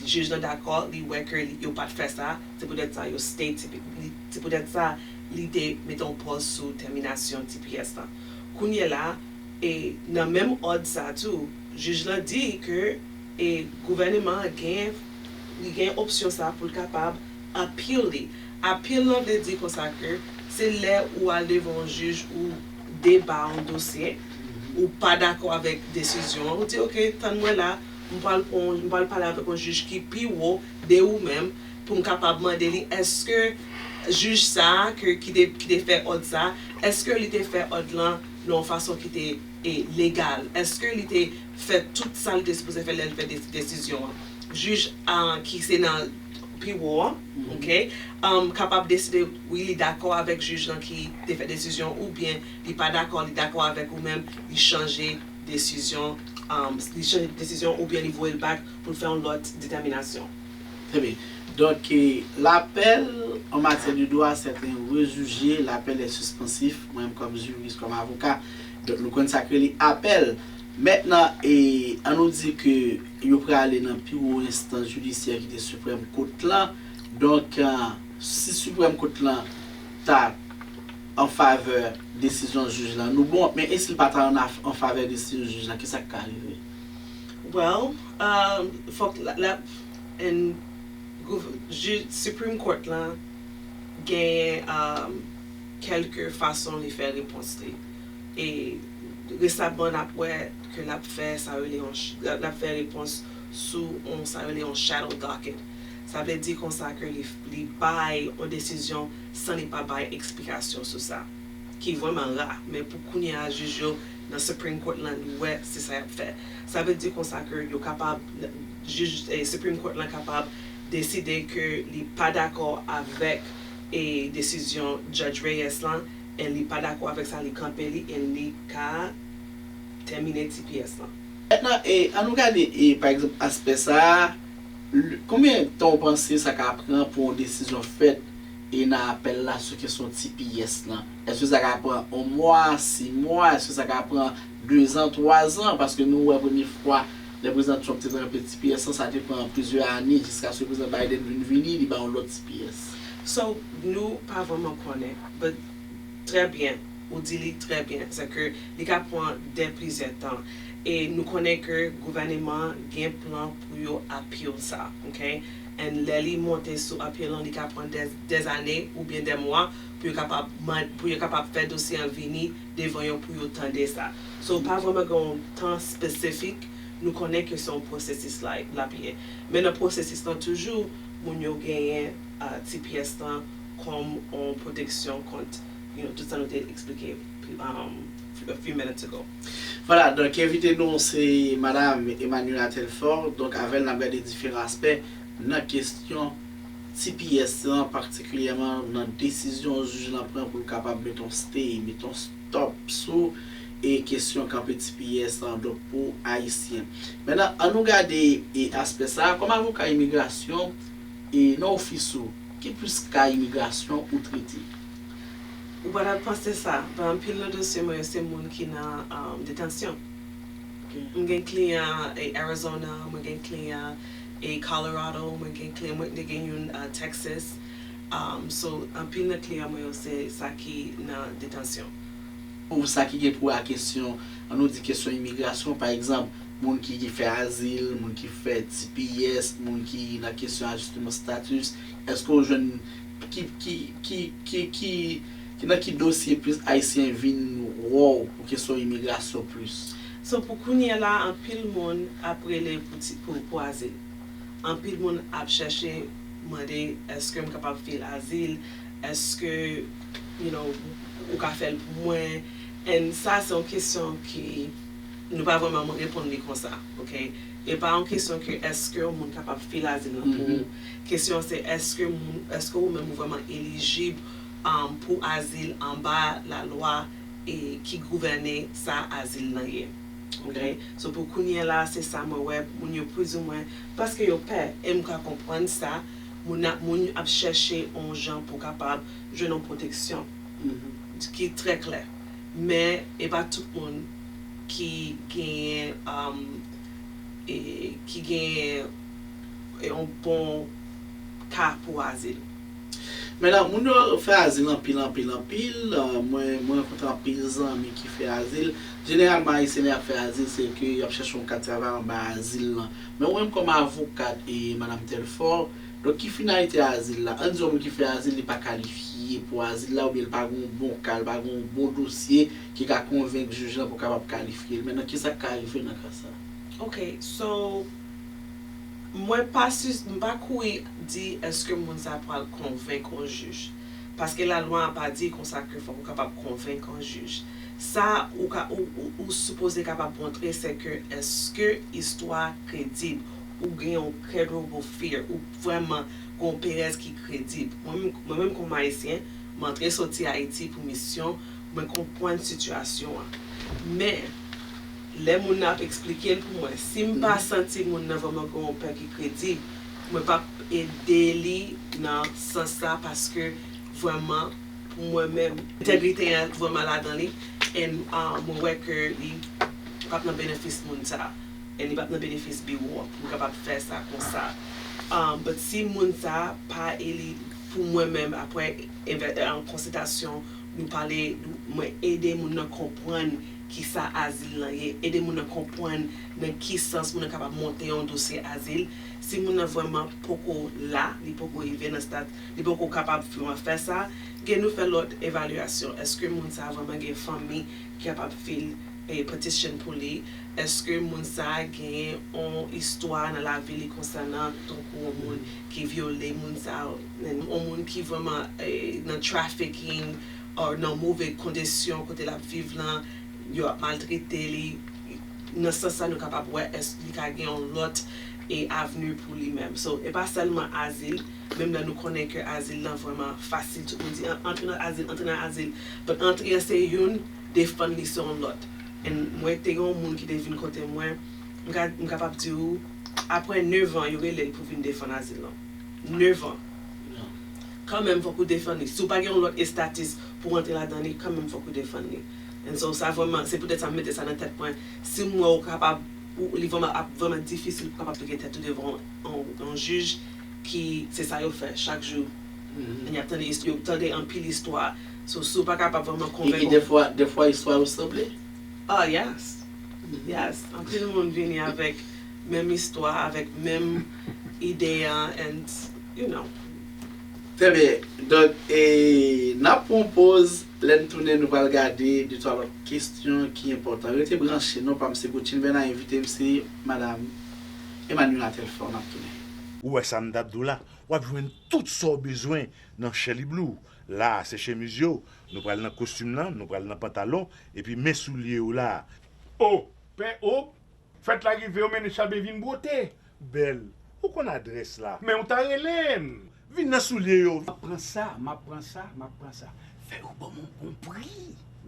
Jij lan dakò, li wè ke li, yo pa t fè sa, se poutèt sa yo stay T P, li, se poutèt sa li te mete yon pòz sou tèminasyon T P S lan. Kounye la, e nan menm òd sa tou, jij lan di ke e gouvèneman an gen, li gen opsyon sa pou l kapab appeal li. Appeal lan vle di konsa ke se lè ou al devan yon jij ou deba yon dosye, ou pa dakò avèk desizyon an, ou di, "Ok, tann mwen la, m pral pran, m pral pale avèk yon jij ki pi wo de ou menm pou m kapab mande li, èske jij sa a ke, ki te, ki te fè òd sa a, èske li te fè òd lan nan yon fason ki te e legal? Èske li te fè tout sa li te sipoze fè lè l fè de- desizyon an?" Jij a, ki se nan pi wo an, ok, um, kapab deside, wi, li dakò avèk jij lan ki te fè desizyon, oubyen li pa dakò, li dakò avèk ou menm, li chanje desizyon, um, li chanje desizyon, oubyen li voye l back pou l fè yon lòt detèminasyon. Très bien. Donc, euh, l'appel en matière de droit, c'est un rejugé, l'appel est suspensif. Mwen, kòm jiris, kòm avoka, donk nou konn sa k rele apèl. Mentnan, e, an nou di ke yo prale nan pi wo enstans jidisyè ki te Supreme Court lan. Donk, euh, si Supreme Court lan ta an favè desizyon jij lan, nou bon, men e si l pa ta an, af- an favè desizyon jij lan, kisa k ka rive? Well, um, fòk la, la and gouv- jij Supreme Court lan genyen um, kèlke fason li fè repons li. E resaman n ap wè ke l ap fè sa rele yon ch- l ap fè repons sou yon sa rele yon shadow docket. Sa vle di konsa ke li, li bay yon desizyon san li pa bay eksplikasyon sou sa, ki vrèman ra, men pou kounye a jij yo nan Supreme Court lan, nou wè se sa y ap fè. Sa vle di konsa ke yo kapab, jij, eh, Supreme Court lan kapab deside ke li pa dakò avèk e desizyon Judge Reyes lan, e li pa dakò avèk sa, li kanpe li, e li ka tèmine T P S lan. Mentnan, e, an nou gade, e, pa egzanp, aspè sa a, l- konbyen tan w panse sa ka pran pou yon desizyon fèt e nan apèl la sou kesyon T P S lan? Èske sa ka pran yon mwa, sis mwa? Èske sa ka pran dezan, twazan? Paske nou wè premye fwa lè Prezidan Trump te kanpe T P S lan, sa te pran plizyè ane jiskaske Prezidan Biden vin vini, li ba yon lòt T P S. So, nou pa vrèman konnen, but trè byen, ou di li trè byen, se ke li ka pran de plizyè tan. E nou konnen ke gouvèneman an gen plan pou yo appeal sa, ok? And lè li monte sou appeal lan, li ka pran dè, dè zane oubyen dè mwa pou yo kapab, man- pou yo kapab fè dosye an vini devan yo pou yo tande sa. So, pa vrèman gen yon tan espesifik, nou konnen ke se yon pwosesis la, l ap ye. Men nan pwosesis lan toujou, moun yo genyen uh, T P S lan kòm yon pwoteksyon kont you know, tout sa nou te eksplike um, a few minutes ago. Vwala, donk envite nou se Madam Emmanuella Telfort, donk avè l n ap gade diferan aspè nan kesyon T P S lan, patikilyèman nan desizyon jij lan pran pou l kapab met yon stay, met yon stop sou e kesyon kanpe T P S lan, donk pou Ayisyen. Mentnan, an nou gade e aspè sa a, kòm avoka imigrasyon, e nan ofis ou, ki plis ka imigrasyon ou trete? Ou pa t ap panse sa, men anpil nan dosye mwen yo se moun ki nan um, detansyon. M gen kliyan e Arizona, mwen gen kliyan e Colorado, mwen gen kliyan, mwen te gen youn uh, Texas. Um, so, anpil nan kliyan mwen yo se sa ki nan detansyon. Pou sa ki gen pou wè a kesyon, an nou di kesyon imigrasyon, pa egzanp, moun ki, ki fè azil, moun ki fè T P S, moun ki nan kesyon ajisteman status, èske w jwenn ki, ki, ki, ki, ki, ki nan ki dosye plis Ayisyen vin wè w pou kesyon imigrasyon plis? So, pou kounye a la, anpil moun ap rele pou, ti- pou, pou azil. Anpil moun ap chèche mande, èske m kapab fil azil? Èske you know, ou ka fè l pou mwen? And sa, se yon kesyon ki nou pa vrèman reponn li konsa, ok? E pa yon kesyon ke èske yon moun kapab fil azil lan pou ou. Kesyon an se èske moun, èske ou menm ou vrèman elijib um, pou azil anba lalwa e ki gouvène sa azil lan ye. Ok? So pou kounye a la, se sa mwen wè, moun yo plizoumwen, paske yo pè, e m ka konprann sa, moun ap, moun ap chèche yon jan pou kapab jwenn yon pwoteksyon ki trè klè. Men e pa tout moun ki genyen, um, e, ki genyen yon bon ka pou azil. Mentnan, moun yo fè azil anpil, anpil, anpil. Mwen, mwen rankontre anpil zanmi ki fè azil. Jeneralman, Ayisyen lè y ap fè azil, se ke y ap chèche yon ka travay anba azil lan. Men ou menm kòm avokat e Madanm Telfort, donk ki finalite azil la? Ann di yon moun ki fè azil, li pa kalifye pou azil la, oubyen li pa gen yon bon ka, li pa gen yon bon dosye ki ka konvenk jij lan pou kapab kalifye l. Mentnan, kisa k ka rive nan ka sa? Ok, so, mwen pa si, m pa kouri di èske moun sa pral konvenk yon jij. Paske lalwa a pa di konsa ke fòk ou kapab konvenk yon jij. Sa ou ka, ou, ou, ou sipoze kapab montre, se ke èske istwa a kredib, ou gen yon credible fear, ou vrèman gen yon perèz ki kredib. Mwen menm, mwen menm kòm Ayisyen, m antre soti Ayiti pou misyon, mwen konprann sitiyasyon an. Men, lè moun nan ap eksplike l pou mwen, si m pa santi moun nan vrèman gen yon pè ki kredib, mwen p ap ede li nan sans sa, paske vrèman, pou mwen menm, entegrite an vrèman ladan li, and, uh, mwen wè ke li p ap nan benefis moun sa, and li p ap nan benefis biwo an pou m kapab fè sa konsa. Um, but si moun sa pa eli pou mwen menm, apre envè-, an konsiltasyon, nou pale, nou, mwen ede moun nan konprann kisa azil lan ye, ede moun nan konprann nan ki sans moun nan kapab monte yon dosye azil. Si moun nan vrèman poko la, li poko rive nan stad, li poko kapab vrèman fè sa, gen nou fè lòt evalyasyon. Èske moun sa vrèman gen fanmi ki kapab fil e petition pou li? Èske moun sa a gen yon istwa nan lavi li konsènan tankou yon moun ki vyole moun sa a, yon moun ki vrèman e, nan trafficking, or nan move kondisyon kote l ap viv lan, yo ap maltrete li? Nan sans sa, nou kapab wè èske li ka gen yon lòt e avni pou li menm. So, e pa sèlman azil, menm lè nou konnen ke azil lan vrèman fasil, tout moun di, "An-, antre nan azil, antre nan azil." But antre an se youn, defann li se yon lòt. And mwen te gen yon moun ki te vin kote mwen, m ka, m kapab di w, apre nèf an, yo rele l pou vin defann azil lan. Nèf an. Kanmenm, fòk ou defann li. Si w pa gen yon lòt estatis pou w antre ladan li, kanmenm, fòk ou defann li. And so, sa vrèman, se poutèt sa m mete sa nan tèt mwen. Si m wè w kapab, ou, li vrèman ap vrèman difisil pou w kapab plede tèt ou devan yon, yon jij ki, se sa yo fè chak jou. And y ap tande, yo tande anpil istwa. So, si w pa kapab vrèman konvenk yon. E, e dèfwa, dèfwa istwa yo sanble? Oh, yes. Yes. Anpil moun vini avèk menm istwa, avèk menm ide an, and, you know. Trè byen. Donk, e, n ap pran yon poz. Lè n tounen, nou pral gade de twa lòt kesyon ki enpòtan. Rete branche, non pa m se Gauthier Verna, envite m se Madam Emmanuela Telfort. N ap tounen. Ou wè sa m t ap di w la? W ap jwenn tout sa w bezwen nan Shelly Blue. La a, se chemiz yo. Nou pral nan kostim nan, nou pral nan pantalon, epi men soulye yo la a. O, pè, o, fèt la rive, yo mennen Chabe vin bwote. Bèl, ou konn adrès la. Men ou ta rele m. Vin nan soulye yo. M ap pran sa, m ap pran sa, m ap pran sa. Fè yo ban m yon bon pri.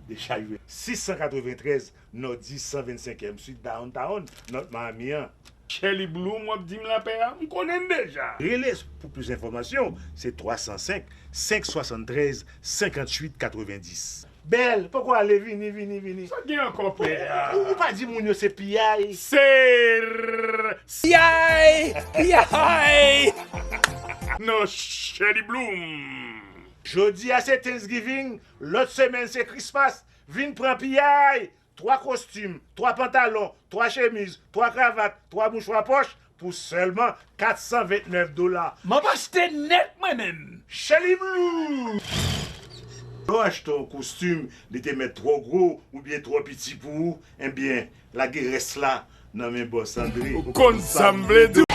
Deja jwe sis san katreventrèz Northeast san vennsenkyèm Street Downtown, North Miami an. Shelly Blue, w ap di m lapè a? M konnen l deja. Rele pou plis enfòmasyon, se twa san senk, senk swasanntrèz, senkantuit katrevenndis. Bèl, poko ale, vini, vini, vini. Sa gen ankò, pè a? Ou, ou pa di moun yo se piyay? Se r-, piyay, piyay. Non, Shelly Blue. Jodi a se Thanksgiving, lòt semèn se Christmas. Vin pran piyay! Twa kostim, twa pantalon, twa chemiz, twa kravat, twa mouchwa pòch pou sèlman kat san ventnèf dola. M ap achte nèt mwen menm. Shelly Blue! Lè w achte yon kostim, li te mèt twò gwo oubyen twò piti pou ou, enben, lage rès la nan men bòs Andre. Ou konn sa m vle di w.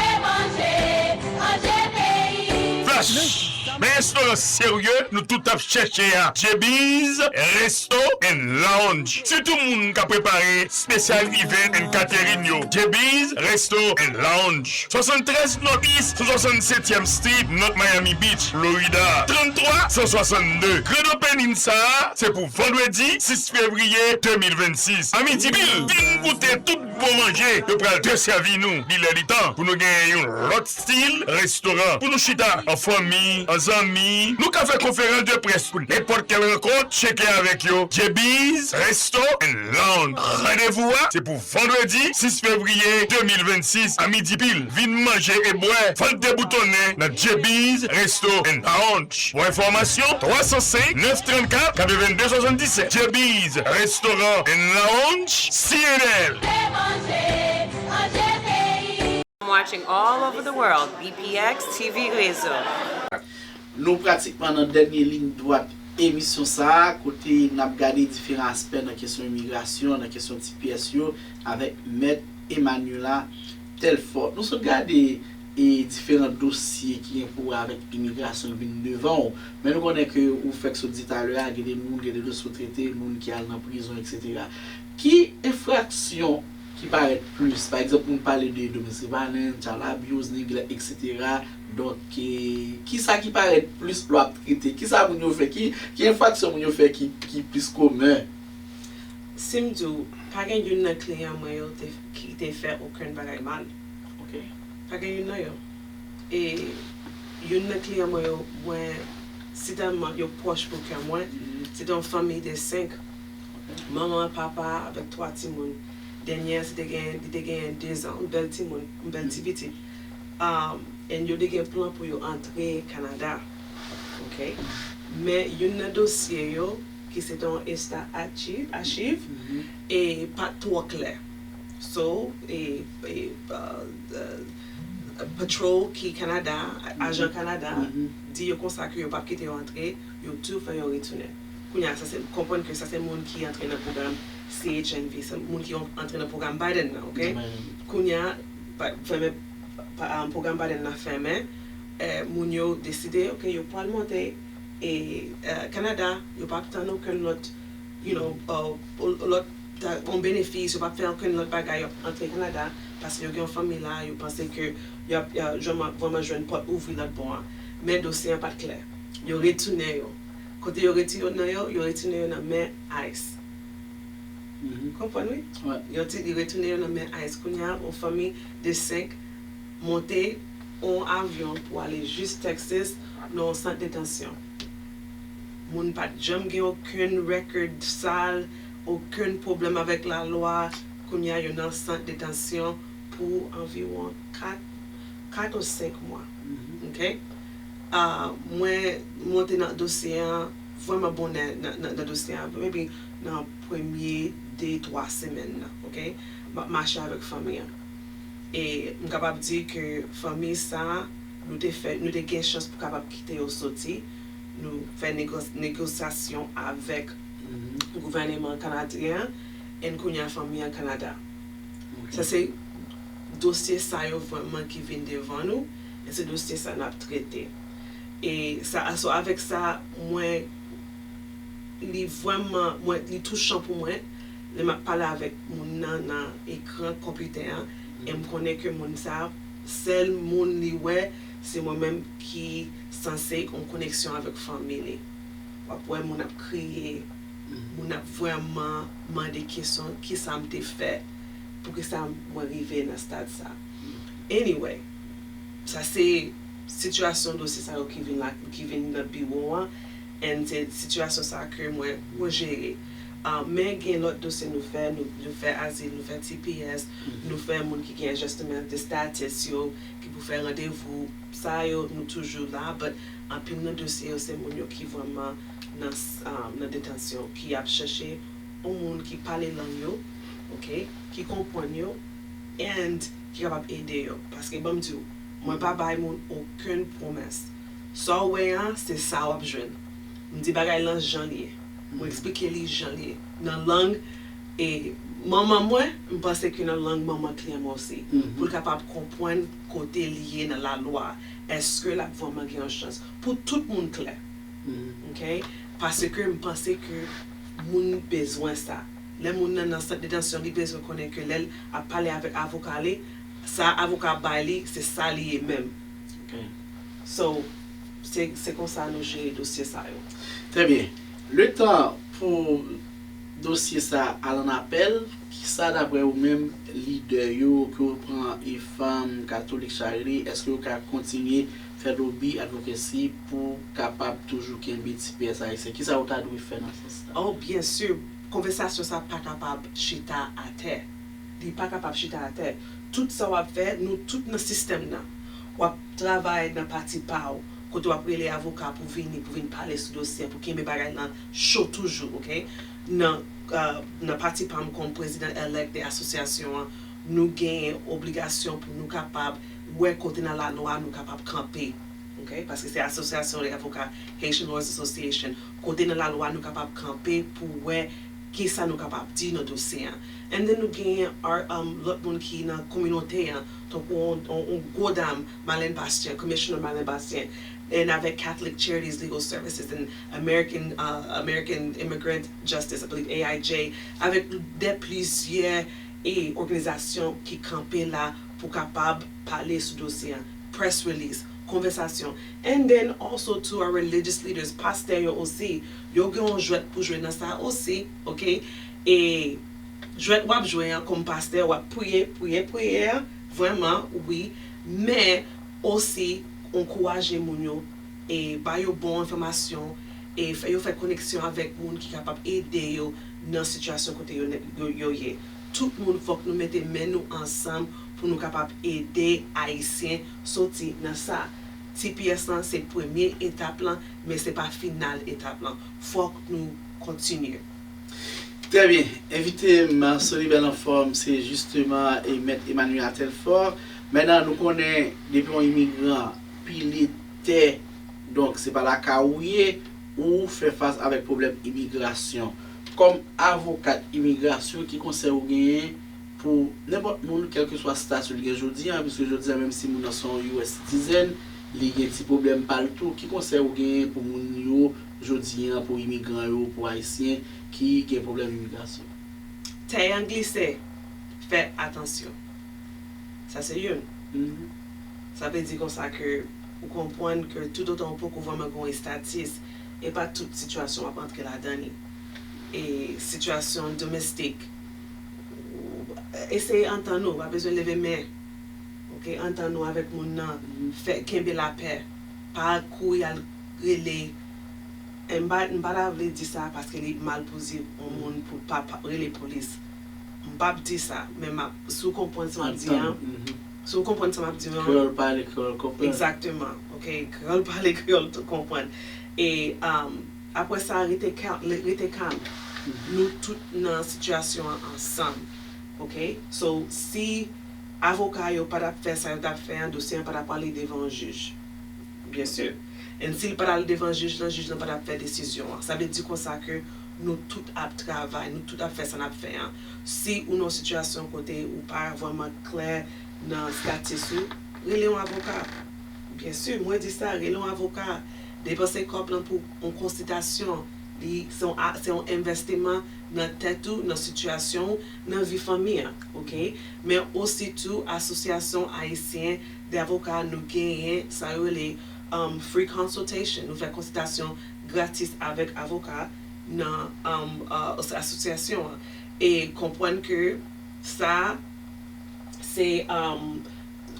Flash! Men restoran serye nou tout ap chèche a. J B's Resto and Lounge. Sitou moun k ap prepare special event and catering yo. J B's Resto and Lounge. Swasanntrèz Northeast san swasannsetyèm Street, North Miami Beach, Florida. Tranntwa san swasannde. Grand opening sa a, se pou vandredi sis fevriye de mil vennsis. A midi pil, vin goute tout bon manje, yo pral desèvi nou. Li lè li tan pou nou genyen yon lòt stil restoran. Pou nou chita an fanmi, an zanmi. Nou ka fè konferans de près pou nenpòt kèl rankont. Tcheke avèk yo. J B's Resto and Lounge. Randevou a se pou vandredi sis fevriye de mil vennsis a midi pil. Vin manje e bwè, vann deboutonnen nan J B's Resto and Lounge. Pou enfòmasyon, twa san senk, nèf trannkat, katrevenndez swasanndisèt. J B's Restaurant and Lounge, Seattle. I'm watching all over the world, B P X T V Réseau. Nou pratikman nan dènye liy dwat emisyon sa a, kote n ap gade diferan aspè nan kesyon imigrasyon, nan kesyon ti pyès yo, avèk Mèt Emmanuela Telfort. Nou sot gade e diferan dosye ki gen pou wè avèk imigrasyon vin devan w. Men nou konnen ke ou fèk sot di talè a, gen de moun, gen de dosye w trete, moun ki al nan prizon, etsetera. Ki enfraksyon ki parèt plis? Pa egzanp, moun pale de domestic violence, child abuse, neglect, etsetera. Donk, e, kisa ki parèt plis lè w ap trete? Kisa moun yo fè? Ki, ki enfraksyon moun yo fè ki, ki plis komen? Si m di w, pa gen youn nan kliyan mwen yo te, ki te fè okenn bagay mal. Ok. Pa gen youn nan yo. E youn nan kliyan mwen yo, mwen, sitèlman yo pwòch pou kè mwen, se te yon fanmi de senk. Manman, papa, avèk twa timoun. Dènyè, se te gen, li te gen dezan, yon bèl timoun, yon bèl ti pitit. Um, and yo te gen plan pou yo antre Kanada. Ok? Men youn nan dosye yo, ki se te yon esta achiv, achiv, e pa t twò klè. So, e, e, uh, uh, patrol ki Kanada, ajan Kanada, di yo konsa ke yo p ap kite yo antre, yo tou fè yo retounen. Kounye a, sa se, konprann ke sa se moun ki antre nan pwogram C H N V, se moun ki antre nan pwogram Biden nan, ok? Kounye a, pa, fèmen, pa, um, pwogram Biden nan fèmen, eh, moun yo deside, ok, yo pral monte e, eh, Kanada, yo p ap tann okenn lòt, you know, uh, lòt, yon benefis, yo p ap fè okenn lòt bagay, yo ap antre Kanada, paske yo gen yon fanmi la, yo panse ke y ap, y ap vrèman, vrèman jwenn pòt ouvri lòt bò an. Men dosye an pa t klè. Yo retounen yo. Kote yo retounen yo, yo retounen yo nan men ice. Konprann, wi? Yo ti, yo retounen yo nan men ice. Kounye a, yon fanmi de senk monte yon avyon pou ale jis Texas nan yon sant detansyon. Moun pa t janm gen okenn record sal, okenn pwoblèm avèk lalwa. Kounye a, yo nan sant detansyon pou anviwon kat, kat ou senk mwa. Ok? Ah, mwen monte nan dosye an vrèman bonè nan, nan, nan dosye an. Maybe nan premye de, twa semèn nan, ok? M ap mache avèk fanmi an. E m kapab di ke fanmi sa, nou te fè, nou te gen chans pou kapab kite yo soti. Nou fè negos-, negosyasyon avèk gouvèneman kanadyen an, and kounye a fanmi an Kanada. Sa se dosye sa yo vrèman ki vin devan nou, e se dosye sa n ap trete. E sa, so avèk sa, mwen, li vrèman, mwen, li touchan pou mwen, lè m ap pale avèk moun nan nan ekran konpitè an, e m konnen ke moun sa, sèl moun li wè, se mwen menm ki sanse yon koneksyon avèk fanmi li. W ap wè moun ap kriye, moun ap vrèman mande kesyon, kisa m te fè, poukisa mwen rive nan stad sa. Anyway, sa se sitiyasyon dosye sa yo ki vin la, ki vin nan biwo an, and se sitiyasyon sa ke mwen, mwen jere. Ah, men gen lòt dosye nou fè, nou, nou fè azil, nou fè T P S, nou fè moun ki gen adjustment de status yo, ki pou fè randevou, sa yo, nou toujou la, but anpil nan dosye yo, se moun yo ki vrèman nan, um, nan detansyon, ki ap chèche yon moun ki pale lang yo, ok, ki konprann yo, and ki kapab ede yo. Paske, ban m di w, mwen pa bay moun okenn pwomès. Sa w wè an, se sa w ap jwenn. M di bagay lan jan l ye. Mwen eksplike li jan l ye. Nan lang, e manman mwen, m panse ke nan lang manman kliyan mwen osi. Pou l kapab konprann kote li ye nan lalwa. Èske l ap vrèman gen yon chans? Pou tout moun klè. Ok? Paske m panse ke moun bezwen sa. Lè moun nan nan sant detansyon, li bezwen konnen ke lè l ap pale avèk avoka li, sa avoka bay li, se sa li ye menm. So, se, se konsa nou jere dosye sa yo. Trè byen. Letan pou dosye sa al an apèl, kisa daprè ou menm lidè yo, ke w pran e fanm, katolik, chak li, èske yo ka kontinye fè lobi, advocacy pou kapab toujou kenbe T P S ayisyen? Kisa yo ta dwe fè nan sans sa? Oh, byen si, konvèsasyon sa pa kapab chita atè. Li pa kapab chita atè. Tout sa w ap fè, nou tout nan sistèm nan. W ap travay nan pati pa w, kote w ap rele avoka pou vini, pou vin pale sou dosye, pou kenbe bagay lan cho toujou, oke? Nan, uh, nan pati pa m kòm prezidan elect de asosyasyon an, nou genyen obligasyon pou nou kapab wè kote nan lalwa nou kapab kanpe. Oke? Paske se asosyasyon de avoka, Haitian Lawyers Association. Kote nan lalwa nou kapab kanpe pou wè kisa nou kapab di nan dosye an. And then nou genyen ar- um, lòt moun ki nan kominote an, tankou on, on, on gwo dam, Marlène Bastien, Commissioner Marlène Bastien, and avèk Catholic Charities Legal Services and American, uh, American Immigrant Justice, I believe, A I J, avèk de plizyè e òganizasyon ki kanpe la pou kapab pale sou dosye an. Press release, konvèsasyon. And then also to our religious leaders, pastè yo osi, yo gen yon jwèt pou jwe nan sa osi, oke? E jwèt w ap jwe an kòm pastè, w ap priye, priye, priye, vrèman, wi, men osi ankouraje moun yo, e ba yo bon enfòmasyon, e fè yo fè koneksyon avèk moun ki kapab ede yo nan sitiyasyon kote yo, yo, yo ye. Tout moun fòk nou mete men nou ansanm pou nou kapab ede Ayisyen soti nan sa. T P S lan se premye etap lan, men se pa final etap lan. Fòk nou kontinye. Trè byen. Envite m, Solibèl Anfòm, se jisteman e Mèt Emmanuel Telfort. Mentnan, nou konnen depi yon imigran pile tè, donk se pa lakay ou ye, ou fè fas avèk pwoblèm imigrasyon. Kòm avokat imigrasyon, ki konsèy ou genyen pou nenpòt moun, kèlkeswa stati l gen jodi a, piske jodi a, menm si moun nan se yon U S citizen, li gen ti pwoblèm pa l tou. Ki konsèy ou genyen pou moun yo jodi a, pou imigran yo, pou Ayisyen ki gen pwoblèm imigrasyon? Tè an glise, fè atansyon. Sa se youn. Mhm. Sa vle di konsa ke ou konprann ke toutotan ou poko vrèman gen yon estatis, e pa tout sitiyasyon w ap antre ladan li. E sitiyasyon domestik, ou eseye antann ou, pa bezwen leve men. Oke, antann ou avèk moun nan, fè, kenbe lapè. Pa kouri al rele. E m pa, m pa ta vle di sa paske li mal pou di yon moun pou pa, pa rele polis. M p ap di sa, men m ap, si w konprann sa m ap di an, si w konprann sa m ap di an, kreyòl pale, kreyòl konprann. Egzakteman, oke, kreyòl pale, kreyòl tou konprann. E, um, apre sa, rete kalm, rete kalm. Nou tout nan sitiyasyon an ansanm, oke? So, si avoka yo pa t ap fè sa yo t ap fè an, dosye an pa t ap prale devan yon jij. Byen si. And si l pa t al devan jij lan, jij lan pa t ap fè desizyon an. Sa vle di konsa ke nou tout ap travay, nou tout ap fè sa n ap fè an. Si ou nan yon sitiyasyon kote ou pa vrèman klè nan estatis ou, rele yon avoka. Byen si, mwen di sa, rele yon avoka. Depanse kòb lan pou yon konsiltasyon, li, se yon a, se yon envestiman nan tèt ou, nan sitiyasyon ou, nan vi fanmi an, oke? Men osi tou, Asosyasyon Ayisyen de Avoka, nou genyen sa yo rele, um, free consultation. Nou fè konsiltasyon gratis avèk avoka nan, um, uh, asosyasyon an. E konprann ke sa, se, um,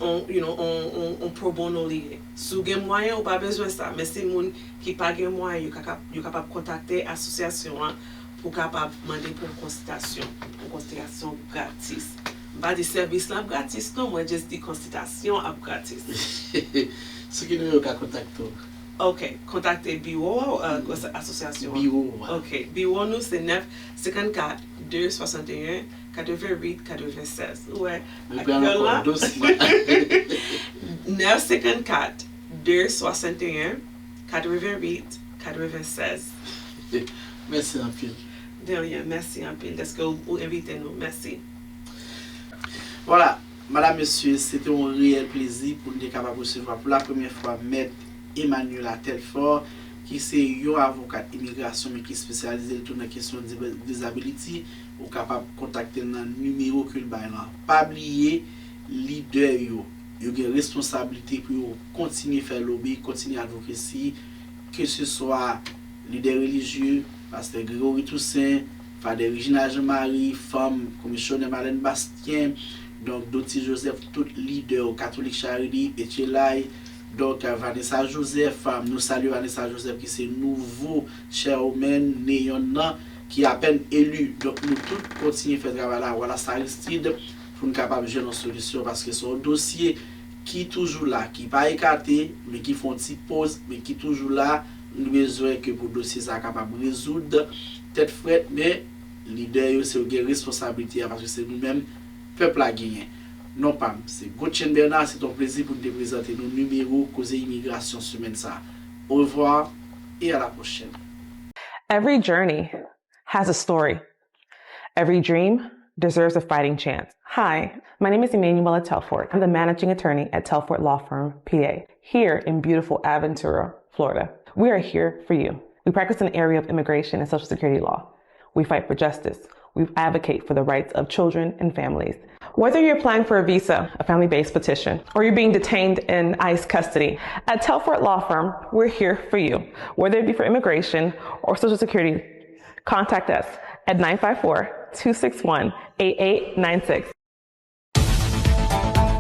on, you know, on, on, on pro bono li ye. Si w gen mwayen, ou pa bezwen sa. Men se moun ki pa gen mwayen, yo ka, yo kapab kontakte asosyasyon an pou kapab mande pou yon konsiltasyon, yon konsiltasyon gratis. M pa di sèvis lan ap gratis, non, mwen just di konsiltasyon ap gratis. Sou ki nimewo yo ka kontakte w? Ok, kontakte biwo a, uh, asosyasyon an. Biwo a. Ok, biwo nou se nèf senkannkat de swasanteyen katrevenwit katrevennsèz. Ou wè, ak kreyòl la. Nèf senkannkat de swasanteyen katrevenwit katrevennsèz. Mèsi anpil. De rien, mèsi anpil dèske ou, ou envite nou. Mèsi. Vwala, madam, mesye, se te yon reyèl plezi pou n te kapab resevwa pou la premyè fwa Mèt Emmanuela Telfort, ki se yon avokat imigrasyon, men ki espesyalize l tou nan kesyon dibe-, disability. Ou kapab kontakte l nan nimewo ke l bay lan. Pa bliye, lidè yo, yo gen responsablite pou yo kontinye fè lobi, kontinye advocacy, keseswa lidè relijye, pastè Gregory Toussaint, Fadè Regina Jean Marie, fanm, Komisyonè Marlène Bastien, donk, Dottie Joseph, tout lidè yo, Katolik Charity, Etchelay, donk, Vanessa Joseph, nou salye Vanessa Joseph ki se nouvo chairwoman Neon nan, ki apèn eli. Donk, nou tout kontinye fè travay la, Wallace Aristide, pou n kapab jwenn yon solisyon, paske se yon dosye ki toujou la, ki pa ekate, men ki fè yon ti poz, men ki toujou la. Nou bezwen ke pou dosye sa a kapab rezoud tèt frèt, men lidè yo, se yo gen responsablite a, paske se nou menm, pèp la genyen. Non pa m, se Gauthier Bernard, se yon plezi pou n te prezante nou nimewo Koze Imigrasyon semèn sa a. Au revoir et à la prochaine. Every journey has a story. Every dream deserves a fighting chance. Hi, my name is Emmanuela Telfort. I'm the managing attorney at Telfort Law Firm, P A, here in beautiful Aventura, Florida. We are here for you. We practice in the area of immigration and social security law. We fight for justice. We advocate for the rights of children and families. Whether you're applying for a visa, a family based petition, or you're being detained in ICE custody, at Telfort Law Firm, we're here for you. Whether it be for immigration or social security, contact us at nine five four, two six one, eight eight nine six.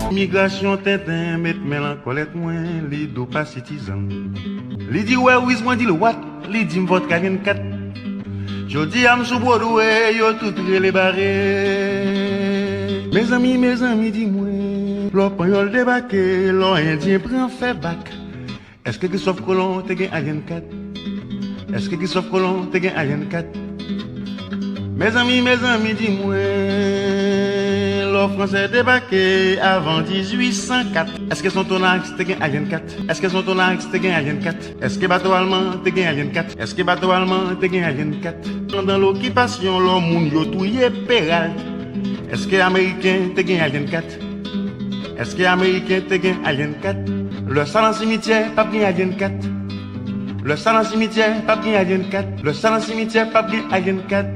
Imigrasyon tenten met men l an kòlèt mwen, li dou pa sitizan. Li di wè wiz mwen di l wat, li di m vòt kayen kat. Jodi a m sou Bwodwe, yo tout rele bare. Mezanmi, mezanmi, di mwen, lò panyòl debake, lò endyen pran fè bak. Èske Kristòf Kolon te gen alyen kat? Èske Kristòf Kolon te gen alyen kat? Mezanmi, mezanmi, di mwen, lò fransè debake avan dizuit san kat? Èske Sonthonax te gen alyen kat? Èske Sonthonax te gen alyen kat? Èske bato alman te gen alyen kat? Èske bato alman te gen alyen kat? Pandan lokipasyon, lò moun yo touye Peralt, èske ameriken te gen alyen kat? Èske ameriken te gen alyen kat? Lè sa nan simityè, p ap gen alyen kat. Lè sa nan simityè, p ap gen alyen kat. Lè sa nan simityè, p ap gen alyen kat.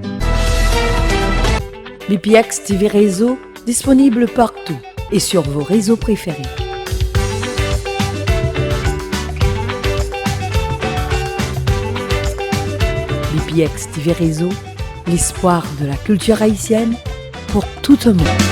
Lipyex T V Réseau, disponible partout et sur vos réseaux préférés. Lipyex T V Réseau, l'espoir de la culture haïtienne pour tout un monde.